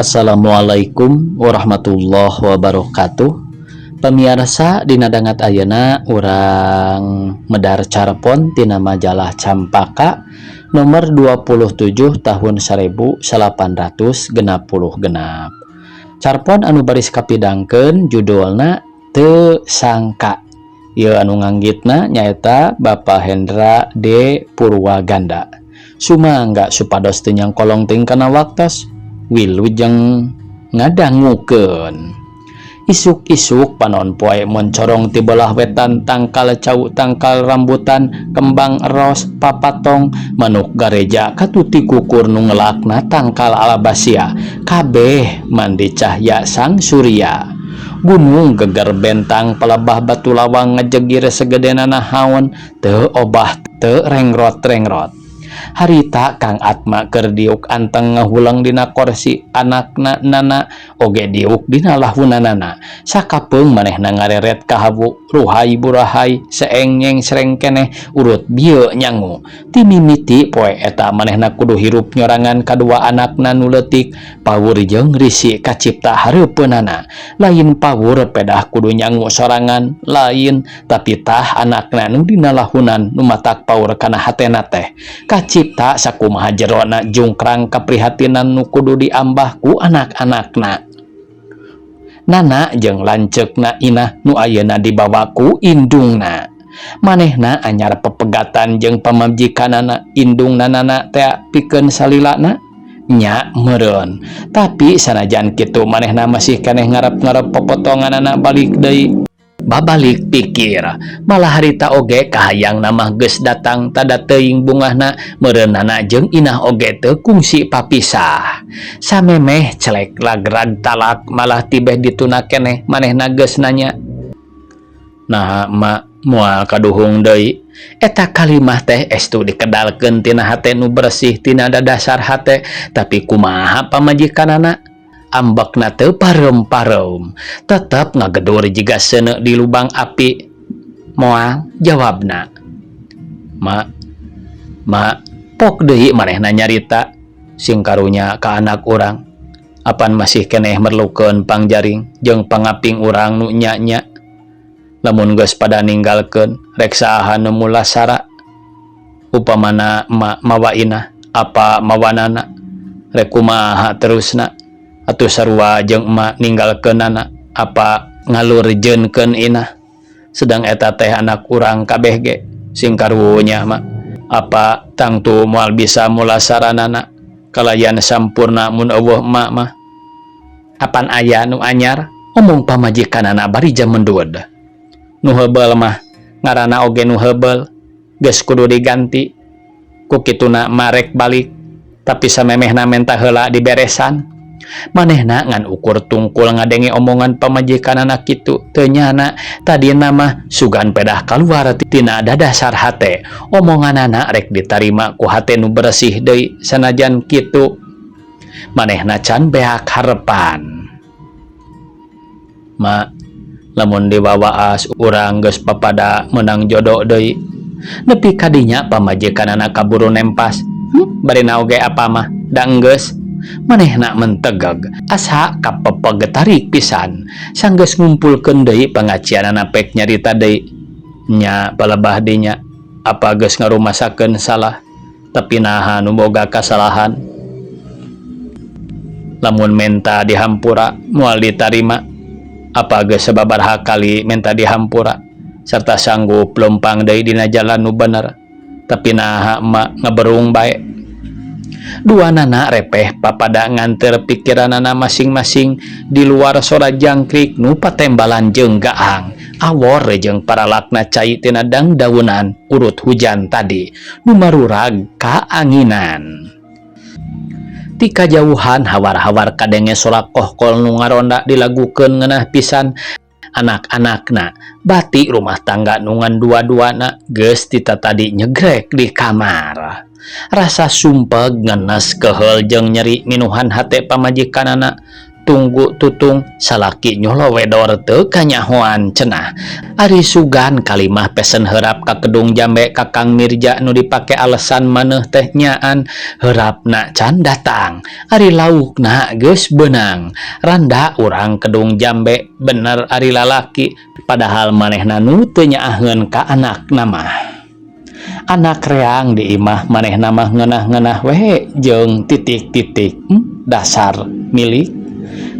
Assalamualaikum warahmatullahi wabarakatuh. Pamiarsa, dina dangat ayeuna urang medar carpon tina majalah Campaka nomor 27 tahun 1866. Carpon anu baris kapidangkeun judulna Teu Sangka. Ieu anu nganggitna nyaeta Bapak Hendra D. Purwaganda. Sumangga supados teu nyangkolong teuing kana waktos, wilujeng ngadangukeun. Isuk-isuk panon poe moncorong ti belah wetan. Tangkal cau, tangkal rambutan, kembang ros papatong, manuk gareja katuti kukur nu ngelakna tangkal albasia, kabeh mandi cahya sang surya. Gunung geger bentang, palebah batu lawang ngejegir segedenana haon, teu obah, teu rengrot-rengrot. Harita Kang Atma keur diuk anteng ngahuleng dina korsi, anakna Nana oge diuk dina lahunanana. Sakapeung manehna ngareret kahawu, ruhay burahay, seeng nyeng sereng keneh, urut bieu nyangu. Ti mimiti poe eta manehna kudu hirup nyorangan kadua anakna nu leutik. Paur jeung risi kacipta hareupeunana. Lain paur pedah kudu nyangu sorangan, lain, tapi tah anakna nu dina lahunan nu matak paur kana hatena teh. Kacipta sakumaha jerona jungkrang kaprihatinan nu kudu diambah ku anak-anakna. Nana jeung lanceukna Inah nu ayeuna dibawa ku indungna. Manehna anyar pepegatan jeung pamajikanana, indungna Nana teh, pikeun salilana nya meureun. Tapi sanajan kitu, manehna masih keneh ngarep-ngarep popotonganana balik deui. Babalik pikir, malah harita oge kahayang mah geus datang, tada teuing bungahna meureun Nana jeung Inah oge teu kungsi papisah. Samemeh celek lagrag talak, malah tibeh dituna keneh manehna geus nanya, "Naha, Mak, moal kaduhung deui?" Eta kalimah teh estu dikedalkeun tina hate nu bersih, tina dasar hate. Tapi kumaha pamajikanana? Ambekna teu pareum-pareum, tetep ngagedur jiga seuneu di lubang api. "Moal," jawabna. "Mak, Mak," pok deui manehna nyarita, "sing karunya ka anak urang. Apan masih keneh merlukeun pangjaring jeung pangaping urang nu nya-nya. Lamun geus pada ninggalkeun, rek saha nu mulasara? Upamana emak mawa Inah apa mawa Nana, rek kumaha terusna? Atuh sarua jeung emak ninggalkeunana apa ngalurjeunkeun Inah, sedang eta teh anak urang kabeh ge. Sing karunya, Mak. Apa tangtu moal bisa mulasaranana kalayan sampurna mun euweuh emak mah? Apan aya nu anyar?" Omong pamajikanana bari jamendud. "Nu heubeul mah ngaranna oge nu heubeul, geus kudu diganti. Ku kituna marek balik, tapi samemehna menta heula diberesan." Manehna ngan ukur tungkul ngadenge omongan pamajikanana kitu. Teu nyana tadina mah sugan pedah kaluar tina dadasar hate, omonganana rek ditarima ku hate nu bersih deui. Sanajan kitu, manehna can beak harepan. "Ma, lamun diwawaas urang geus papada meunang jodoh deui." Nepi ka dinya pamajikanana kaburu nempas, "Barina oge apa mah da enggeus." Manehna mentegeg, asa kapepeg tarik pisan. Sanggeus ngumpulkeun deui pangacianana, pek nyarita deui, "Nya palebah dinya, apa geus ngarumasakeun salah, tapi naha nu boga kasalahan? Lamun menta dihampura moal ditarima. Apa geus sababaraha kali menta dihampura serta sanggup lempang deui dina jalan nu bener, tapi naha emak ngeberung bae?" Dua nana repeh papada nganter pikiranana masing-masing. Di luar, sora jangkrik nu patembalan jeung gaang, awor jeung paralakna cai tina dangdaunan urut hujan tadi nu marurag kaanginan. Ti kajauhan hawar-hawar kadenge sorak kohkol nu ngaronda dilagukeun ngeunah pisan. Anak-anakna, bati rumah tangga nu ngan dua-duana, geus ti tadi nyegrek di kamar. Rasa sumpeg, ngenes, keheul jeung nyeri minuhan hate pamajikanana. Tunggu tutung salaki nyolo wedor teu kanyahoan cenah. Ari sugan kalimah pesen heurap ka Kedung Jambe ka Kang Mirja nu dipake alesan maneuh teh nyaan heurapna can datang. Ari laukna geus beunang. Randa urang Kedung Jambe bener ari lalaki padahal manehna nu teu nyaaheun ka anakna mah. Anak reang di imah manehna mah ngeunah-ngeunah we jeung titik-titik dasar milik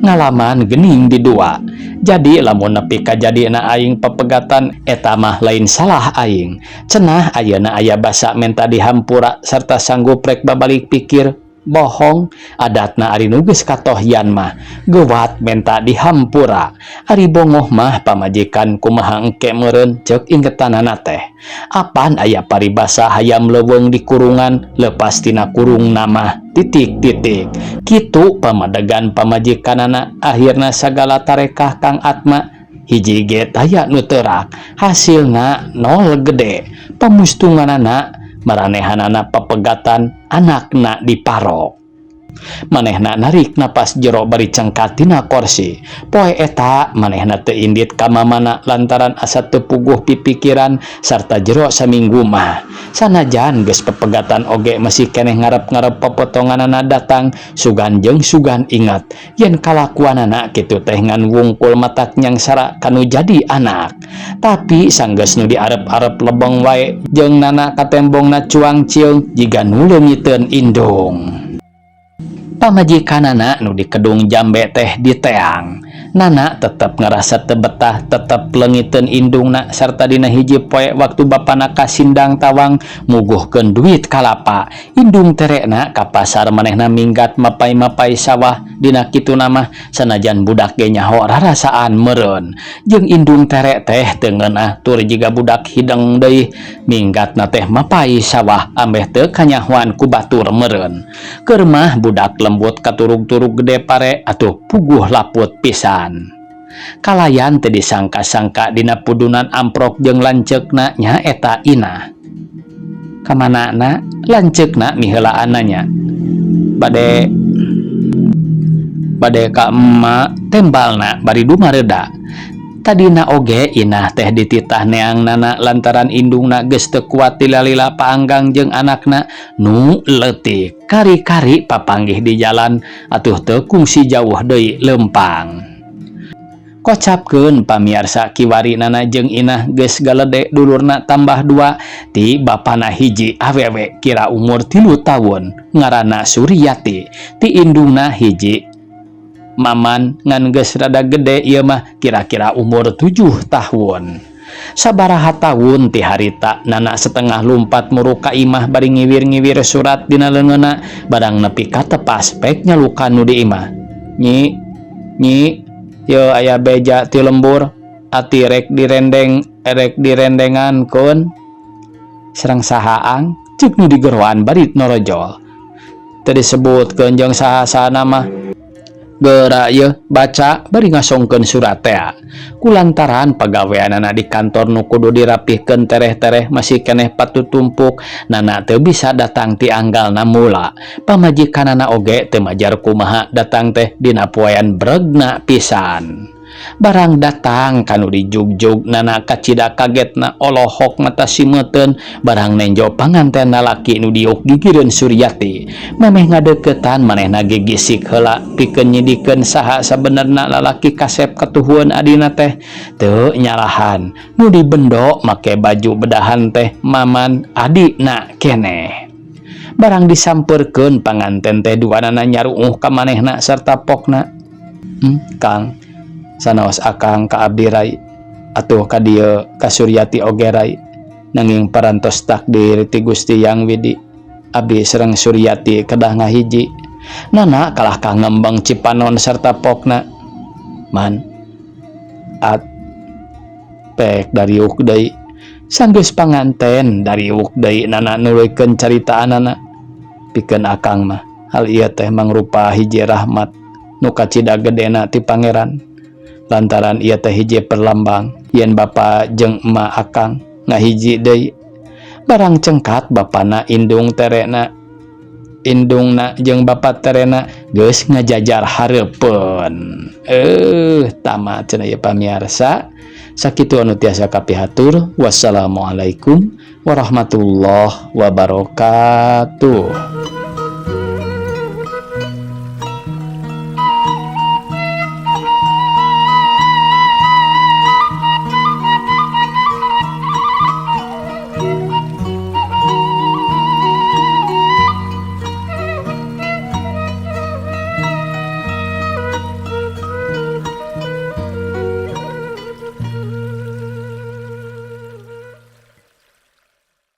ngalaman gening di dua. Jadi lamun nepi ka jadina aing pepegatan eta mah lain salah aing. Cenah ayeuna aya basa menta dihampura serta sanggup rek babalik pikir. Bohong, adatna ari nu geus katohyan mah gewat menta dihampura. Ari bongoh mah pamajikan kumaha engke meureun ceuk ingetanana teh. Apan aya paribasa hayam leuweung di kurungan lepas tina kurungna mah titik titik. Kitu pamadegan pamajikanana akhirna sagala tarekah Kang Atma hiji ge taya nu teurak hasilna nol gede pamustunganana maranehanana pepegatan anakna diparok. Manehna narik napas jero bari cengkat tina korsi. Poe eta manehna teu indit ka mamana lantaran asa teu puguh pipikiran sarta jero saminggu mah. Sanajan geus pepegatan oge masih keneh ngarep-ngarep popotonganana datang sugan jeung sugan ingat yen kalakuanana kitu teh ngan wungkul matak nyangsara kanu jadi anak. Tapi sanggeus nu diarep-arep lebeng wae jeung nana katembongna cuang cieung jiga nu leungiteun indung. Pamajikanana nu di Kedung Jambe teh diteang. Nana tetep ngerasa teu betah, tetep leungiteun indungna sarta dina hiji poe waktu bapana ka Sindang Tawang muguhkeun duit kalapa. Indung terekna ka pasar manehna minggat mapai-mapai sawah dina kituna mah sanajan budak ge nyaho rarasaan meureun. Jeung indung terek teh teu ngeunah tur jiga budak hideng deui minggatna teh mapai sawah ambeh teu kanyahoan ku batur meureun. Keur mah budak lembut katurug-turug gede pare atuh puguh laput pisan. Kalayan teu disangka-sangka dina pudunan amprok jeung lanceukna nyaeta Inah. Kamanana lanceukna miheulaan nanya. Bade bade ka emak tembalna bari dumareda. Tadina oge Inah teh dititah neang nana lantaran indungna geus teu kuat tilali-lila paanggang jeung anakna nu leutik. Kari-kari papanggih di jalan atuh teu kungsi jauh deui leumpang. Kocapkeun pamiarsa kiwari nana jeung Inah geus galede dulurna tambah dua ti bapana hiji awewe kira umur 3 taun ngaranna Suryati ti indungna hiji Maman ngan geus rada gede ieu mah kira-kira umur 7 tahun. Sabaraha taun ti harita nana setengah lumpat muruk ka imah bari ngiwir-ngiwir surat dina leungeunna barang nepi ka tepas pek nyalukan nu di imah. Nyi, nyi, yeuh aya beja ti lembur ati rek direndeng rek direndengan kun serang sahaang cek nu digeroan bari norojol. Teu disebutkeun jeung saha-sahana mah. Geura yeuh baca bari ngasongkeun surat tea. Kulantaran pagaweanana di kantor nu kudu dirapihkeun tereh-tereh masih keneh patutumpuk nana teu bisa datang ti anggalna mula. Pamajikanana oge teu majar kumaha datang teh dina poean bregna pisan. Barang datang kanu dijugjug nana kacida kagetna olohok mata simeuteun barang nenjo panganten lalaki nu diuk gigireun Suryati. Memeh ngadeukeutan manehna gegisik heula pikeun nyidikeun saha sabenerna lalaki kasep katuhueun adina teh. Teu nyalahan nu dibendo make baju bedahan teh Maman adina keneh. Barang disampeurkeun panganten teh duanana nyaruuh ka manehna sarta pokna. Kang sanaos akang ka abdi rai atuh ka dieu ka Suryati oge rai nanging parantos takdir ti Gusti Yang Widi abdi sareng Suryati kedah ngahiji. Nana kalah ka ngembeng cipanon sarta pokna. Man at pek dariuk deui sanggeus panganten dariuk deui nana nuluykeun caritaanana. Pikeun akang mah hal ieu teh mangrupa hiji rahmat nu kacida gedena ti pangeran. Lantaran ieu teh hiji perlambang yen bapa jeung emak akang ngahiji deui. Barang cengkat bapana indung terena Indungna jeung bapak terena geus ngajajar hareupeun. Tamat cenah ieu, pamiarsa. Sakitu anu tiasa kapihatur. Wassalamualaikum warahmatullahi wabarakatuh.